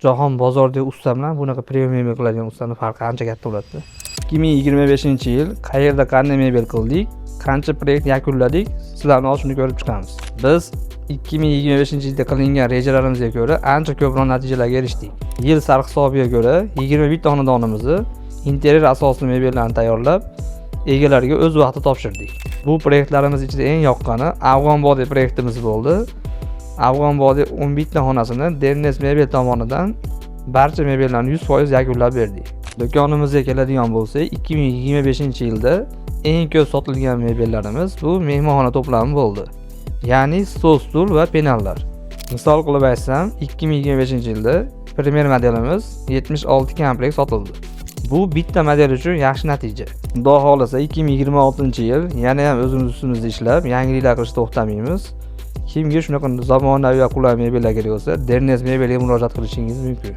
Jahon bozoridagi usta bilan bunaqa premium mebel qiladigan ustani farqi ancha katta bo'ladi. 2025-yil qayerda qanday mebel qildik, qancha proyekt yakunladik, sizlarni hozir shuni ko'rib chiqamiz. Biz 2025-yilda qilingan rejalarimizga ko'ra ancha ko'proq natijalarga erishdik. Yil sarhisobiga ko'ra 21 ta xonadonimizni interyer asosli mebellarni tayyorlab, egalariga o'z vaqtida topshirdik. Bu proyektlarimiz ichida eng yoqqani Afg'on Bodi proyektimiz bo'ldi. Afg'on Bodi 11 ta xonasini Dernes Mebel tomonidan barcha mebellarni 100% yakunlab berdik. Do'konimizga keladigan bo'lsak, 2025-yilda eng ko'p sotilgan mebellarimiz bu mehmonxona to'plami bo'ldi. Ya'ni stol, stul va penallar. Misol qilib aytsam, 2025-yilda Premier modelimiz 76 komplekt sotildi. Bu bitta model uchun yaxshi natija. Xudo xohlasa, 2026-yil yana ham o'zimiz ustimizda ishlab, yangiliklar qilishni to'xtamaymiz. Kimga shunaqa zamonaviy va qulay mebellar kerak bo'lsa, Dernes Mebelga murojaat qilishingiz mumkin.